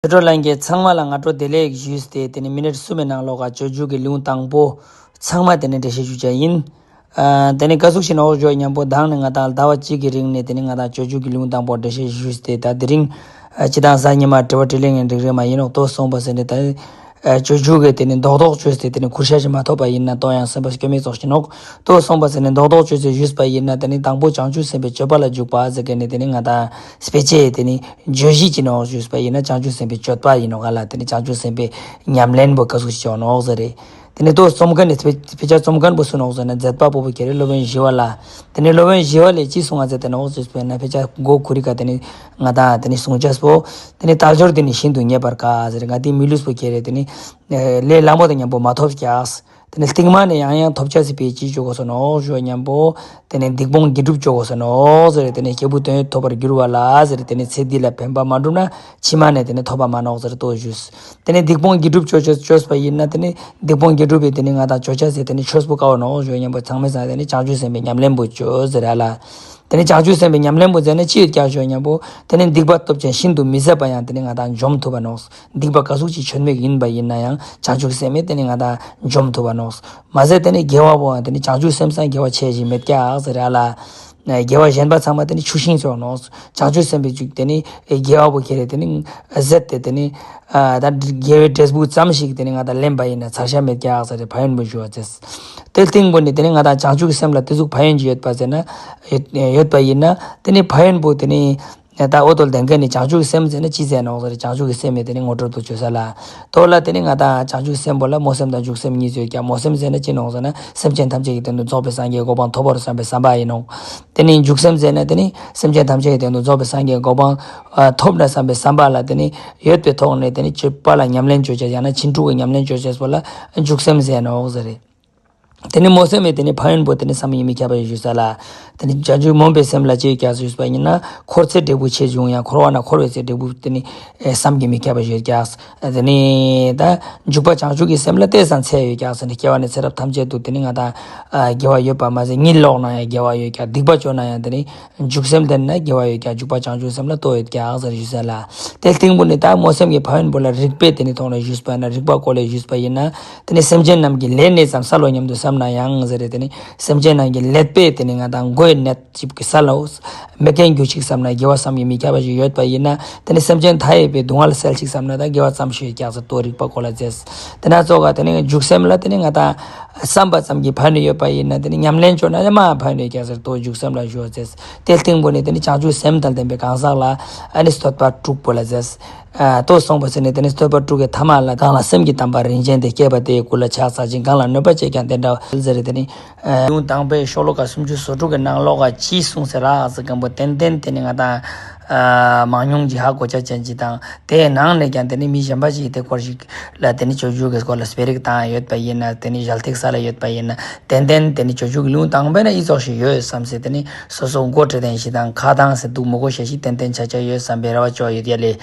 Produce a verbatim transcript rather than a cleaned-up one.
ཆོས་གྲོགས་ལྷན་རྒྱས་ཚང་མ་ལ་སྔ་དྲོ་བདེ་ལེགས་ཞུས་ཏེ། དེ་ནི་མི་ནིཊ་གསུམ་མའི་ནང་ལོགས་ཀ་སྤྱོད་འཇུག་གི་ལེའུ་དང་པོ་ཚང་མ་དེ་ནི་འགྲེལ་བཤད་ཞུ་བྱ་ཡིན། ཨ་དེ་ནི་ཀ་ཟུག་ཤིག་ནོག་ཞུ་བ་མཉམ་པོ། མདང་ནི་ང་དང་ཟླ་བ་གཅིག་གི་རིང་ནས་དེ་ནི་ང་དང་སྤྱོད་འཇུག་གི་ལེའུ་དང་པོ་འགྲེལ་བཤད་ཞུས་ཏེ། ད་དེ་རིང་ཨ་སྤྱི་དང་གཟའ་ཉི་མ་དྲི་བ་དྲིས་ལན་གྱི་འགྲིག་རེད་མ་ཡིན་ནོག་ཏོ་སོང་པ་ཟེར་ནས། ད་ཨ་སྤྱོད་འཇུག་གི་དེ་ནི་རྡོག་རྡོག་བཅོས་ཏེ་དེ་ནི་ཁུར་ཤ་ཞིག་མ་ཐོབ་པ་ཡིན་ན་ཏོ་ཡང་སེམས་པ་སྐྱོ་མེད་ཙོགས་ཤིག་ནོག་ཏོ་སོང་པ་ཟེར་ནས་རྡོག་རྡོག་བཅོས་ཏེ་ཞུས་པ་ཡིན་ན། དེ་ནི་དང་པོ་བྱང་ཆུབ་སེམས་དཔའི་སྤྱོད་པ་ལ་འཇུག་པ་ཟེར་མཁན་ནི་དེ་ནི་ང་དང་སྤེ་ཆའི་དེ་ནི་བརྗོད་གཞི་ཅིག་ནོག་ཞུས་པ་ཡིན་ན། བྱང་ཆུབ་སེམས་དཔའི་སྤྱོད་པ་ཡིན་ནོག་ག་ལ། དེ་ནི་བྱང་ཆུབ་སེམས་དཔའི་ཉམས་ལེན་པོ་ཀ་ཟུག་ཅིག་ནོག་ཟེར་རེད། དེ་ནས་ཏོ་རྩོམ་མཁན་ནི་དཔེ་དཔེ་ཆ་རྩོམ་མཁན་པོ་སུ་ནོག་ཟེར་ན། མཛད་པ་པོ་པོ་ཁྱེད་རེད། སློབ་དཔོན་ཞི་བ་ལྷ། དེ་ནས་སློབ་དཔོན་ཞི་བ་ལྷས་ཅི་གསུང་ང་མཛད་དེ་ནོག་ཟེར་བས་ན། དཔེ་ཆ་མགོ་ཁུ་རི་ཀ་དེ་ནི་ང་དང་དེ་ནི་གསུང་ཅེས་པོ། དེ་ནི་དལ་འབྱོར་འདི་ནི་ཤིན་ཏུ་རྙེད་པར་དཀའ་ཟེར། ང་དེ་མི་ལུས་པོ་ཁྱེད་རེད། དེ་ནི་ལས་སླ་མོ་དང་མཉམ་པོ་མ་ཐོབ་ཀྱག་དེ་ནི་རྟིང་མ་ནས་ཡང་ཡང་ཐོབ་ཅེས་སི་ཕི་ཅི་བཅོ་དགོས་སོ་ནོག་ཞུ་བ་མཉམ་པོ། དེ་ནས་སྡིག་སྤོང་དགེ་སྒྲུབ་བཅོ་དགོས་སོ་ནོག་ཟེར། དེ་ནས་སྐྱེས་བུ་དོན་ཡོད་ཐོབ་པར་འགྱུར་བ་ལ་ཟེར། དེ་ནས་ཚེ་འདི་ལ་ཕན་པ་མ་བསྒྲུབས་ན་ཕྱི་མ་ནས་དེ་ནས་ཐོབ་པ་མ་ནོག་ཟེར་ཏོ་ཞུས། དེ་ནས་སྡིག་སྤོང་དགེ་སྒྲུབ་བཅོ་བཅོས་བཅོས་པ་ཡིན་ན། དེ་ནས་སྡིག་སྤོང་དགེ་སྒྲུབ་པའི་དེ་ནས་ང་དང་བཅོ་ཅེས་སི་དེ་ནས་ཆོས་པོ་དཀའ་བ་ནོག་ཞུ་བ་མཉམ་པོ། ཚང་མས་ཟེར་དེ་ནས་བྱང་ཆུབ་སེམས་དཔའི་ཉམས་ལེན་པོ་བཅོ་ཟེར་ཨ་ལ། དེ་ནས་བྱང་ཆུབ་སེམས་དཔའི་ཉམས་ལེན་པོ་མཛད་ན་ཅི་ཡོད་ཀྱག་ཞུ་བ་མཉམ་པོ། དེ་ནས་སྡིག་པ་སྟོབས་ཅན་ཤིན་ཏུ་མི་བཟད་པ་ཡང་དེ་ནས་ང་དང་འཇོམས་ཐུབ་པ་ནོག་སྡིག་པ་ག་ཟུག་ཅིག་ཆོད་མེད་ཡིན་པ་ཡིན་ན་ཡང་བྱང་ཆུབ་སེམས་དཔས་དེ་ནི་ང་དང་འཇོམས་ཐུབ་པ་ནོག་མ་ཟད་དེ་ནི་དགེ་བ་པོའང་དེ་ནི་བྱང་ཆུབ་སེམས་སང་དགེ་བ་ཆེ་ཞིག་མེད་ཀྱག་ཟེར་ཨ་ལ། དགེ་བ་གཞན་པ་ཚང་མ་དེ་ནི་ཆུ་ཤིང་ཚོ་ནོག་བྱང་ཆུབ་སེམས་དཔའི་རྒྱུད་དེ་ནི་དགེ་བ་པོ་ཁྱེད་རེད། དེ་ནི་ཟད་དེ་དེ་ནི་ཨ་ད་དགེ་བའི་འབྲས་བུ་ཙམ་ཞིག་དེ་ནི་ང་དང་ལེན་པ་ཡིན་ན་ཚར་ཤ་མེད་ཀྱག་ཟེར་ཏེ་ཕན་ཡོན་པོ་ཞུ་བ་ཟེར། དེ་སྟེང་པོ་ནི་དེ་ནི་ང་དང་བྱང་ཆུབ་ཀྱི་སེམས་ལ་དེ་ཟུག་ཕན་ཡོན་ཅིག་ཡོད་པ་ཟེར་ན། ཡོད་ཡོད་པ་ཡིན་ན། དེ་ནི་ཕན་ཡོན་པོ་དེ་ནི། ད་འོ་དོ་ལྡན་མཁན་ནི་བྱང་ཆུབ་ཀྱི་སེམས་ཟེར་ན་ཅི་ཟེར་ནོག་ཟེར། བྱང་ཆུབ་ཀྱི་སེམས་ཡོད་དེ་ནི་ངོ་སྤྲོད་དུ་བཅོས་ས་ལ། དོ་ལ་དེ་ནི་ང་དང་བྱང་ཆུབ་སེམས་པོ་ལ་སྨོན་སེམས་དང་འཇུག་སེམས་གཉིས་ཡོད་ཀྱག་སྨོན་སེམས་ཟེར་ན་ཅི་ནོག་ཟེར་ན། སེམས་ཅན་ཐམས་ཅད་ཀྱི་དོན་དུ་རྫོགས་པའི་སངས་རྒྱས་གོ་འཕང་ཐོབ་པར་བསམ་པའི་བསམ་པ་ཡིན་ནོག་དེ་ནི་འཇུག་སེམས་ཟེར་ན་དེ་ནི་སེམས་ཅན་ཐམས་ཅད་ཀྱི་དོན་དུ་རྫོགས་པའི་སངས་རྒྱས་གོ་འཕང་ཐོབ་ན་བསམ་པའི་བསམ་པ་ལ་དེ་ནི་ཡོད་པའི་ཐོག་ནས་དེ་ནི་སྤྱོད་པ་ལ་ཉམས་ལེན་བཅོ་བྱ་ཡང་ན་ཕྱིན་དྲུག་གི་ཉམས་ལེན་བཅོ་བྱ་སོགས་ལ་འཇུག་སེམས་ཟེར་ནོག་ཟེར་རེད། དེ་ནི་སྨོན་སེམས་མེད་དེ་ནི་ཕན་ཡོན་པོ་དེ་ནི་བསམ་གྱིས་མི་ཁྱབ་པ་ཞུ་ས་ལ། དེ་ནི་བྱང་ཆུབ་སྨོན་པའི་སེམས་ལ་ཅི་ཡོད་ཀྱག་ཞུས་པ་ཡིན་ན། འཁོར་ཚེ་འབྲས་བུ་ཆེ་ཆུང་ཡང་འཁོར་བ་ན་འཁོར་བའི་ཚེ་འབྲས་བུ་དེ་ནི་བསམ་གྱིས་མི་ཁྱབ་པ་ཞིག་ཡོད་ཀྱག་དེ་ནི་ད་འཇུག་པ་བྱང་ཆུབ་ཀྱི་སེམས་ལ་ཏོག་ཙམ་ཚད་ཡོད་ཀྱག་ཟེར་ནས། སྐྱེ་བ་ནས་ཚེ་རབས་ཐམས་ཅད་དུ་དེ་ནི་ང་དང་དགེ་བ་ཡོད་པ་མ་ཟད། གཉིད་ལོག་ན་ཡང་དགེ་བ་ཡོད་ཀྱག་སྡིག་པ་བཅོ་ན་ཡང་དེ་ནི་འཇུག་སེམས་ལྡན་ན་དགེ་བ་ཡོད་ཀྱག་འཇུག་པ་བྱང་ཆུབ་སེམས་ལ་ཏོ་ཡོད་ཀྱག་ཟེར་ཞུ་ས་ལ། དེ་སྟེང་པོ་ནི་ད་སྨོན་སེམས་ཀྱི་ཕན་ཡོན་པོ་ལ་རིགས་པས་དེ་ནི་ཐོག་ནས་ཞུས་པ་ན། རིགས་པ་སྐོར་ལས་ཞུས་པ་ཡིན་ན། དེ་ནི་སེམས་ཅན་རྣམས་ཀྱི་ལས་ནི་ཙམ་བསལ་ལོ་སྙམ་དུ་བསམ་ན་ཡང་ཟེར་རེད། དེ་ནི་སེམས་ཅན་རྣམས་ཀྱི་ལས་པས་དེ་ནི་ང་དང་མགོའི་ནད་ཅིག་གི་སལ་ལོ། མེད་མཁན་རྒྱུ་ཅིག་བསམ་ན་དགེ་བ་བསམ་གྱིས་མི་ཁྱབ་པ་ཞིག་ཡོད་པ་ཡིན་ན། དེ་ནི་སེམས་ཅན་མཐའ་ཡས་པའི་སྡུག་བསྔལ་སེལ་ཅིག་བསམ་ན་ད་དགེ་བ་ཙམ་ཞིག་ཀྱག་ཟེར་ཏོ་རིགས་པ་སྐོར་ལ་མཛད། དེ་ན་ཙོག་ག་དེ་ནི་འཇུག་སེམས་ལ་དེ་ནི་ང་དང་བསམ་པ་ཙམ་གྱིས་ཕན་ནུས་ཡོད་པ་ཡིན་ན། དེ་ནི་ཉམས་ལེན་བཅོ་ན་ཡང་མ་ཕན་ནུས་ཀྱག་ཟེར་ཏོ་འཇུག་སེམས་ལ་ཞུ་བ་མཛད། དེ་སྟེང་པོ་ནི་དེ་ནི་བྱང་ཆུབ་སེམས་དང་ལྡན་པའི་གང་ཟག་ལ་ཨ་ནི་བསྟོད་པ་དྲུག་པོ་ལ་མཛད། ཨ་ལྟོ་སོང་པ་ཟེར་ནས་དེ་ནི་བསྟོད་པ་དྲུག་གི་ཐ་མ་ལ། གང་ལ་སེམས་ཀྱི་དམ་པ་རིན་ཆེན་དེ། བསྐྱེད་པ་དེ་ཡི་སྐུ་ལ་ཕྱག་འཚལ་ཞིང་། གང་ལ་གནོད་པ་བྱས་ཀྱང་དེ་འདྲ་བ་ཟེར་དེ་ནི། ལེའུ་དང་པོའི་ཤོ་ལོ་ཀ་སུམ་ཅུ་སོ་དྲུག་གི་ནང་ལོགས་ཀ་ཅི་གསུངས་ཟེར་ར་ཟེར་མཁན་པོ་ཏན་ཏན་དེ་ནི་ང་དང་ཨ་མང་ཉུང་གི་ཧ་གོ་ཆ་ཅན་ཅིག་དང་། དེའི་ནང་ནས་ཀྱང་དེ་ནི་མི་གཞན་པ་ཞིག་དེ་སྐོར་ཞིག་ལ་དེ་ནི་སྤྱོད་འཇུག་གི་སྐོར་ལ་སྤེ་རིགས་བཏང་ཡོད་པ་ཡིན་ན། དེ་ནི་ཞལ་ཐིག་ས་ལ་ཡོད་པ་ཡིན་ན། ཏན་ཏན་དེ་ནི་སྤྱོད་འཇུག་གི་ལེའུ་དང་པོའི་ནང་ཨི་ཙོགས་ཤིག་ཡོད་བསམ་སེ། དེ་ནི་སོ་སོ་མགོ་ཁྲིད་ལྡན་ཞིག་དང་ཁ་གདངས་སེ་འདུག་མི་དགོས་ཤ་ཞིག་ཏན་ཏན་ཆ་ཆ་ཡོད་བསམ་པའི་རེ་བ་བཅོལ་ཡོད་ཡ་ལེ།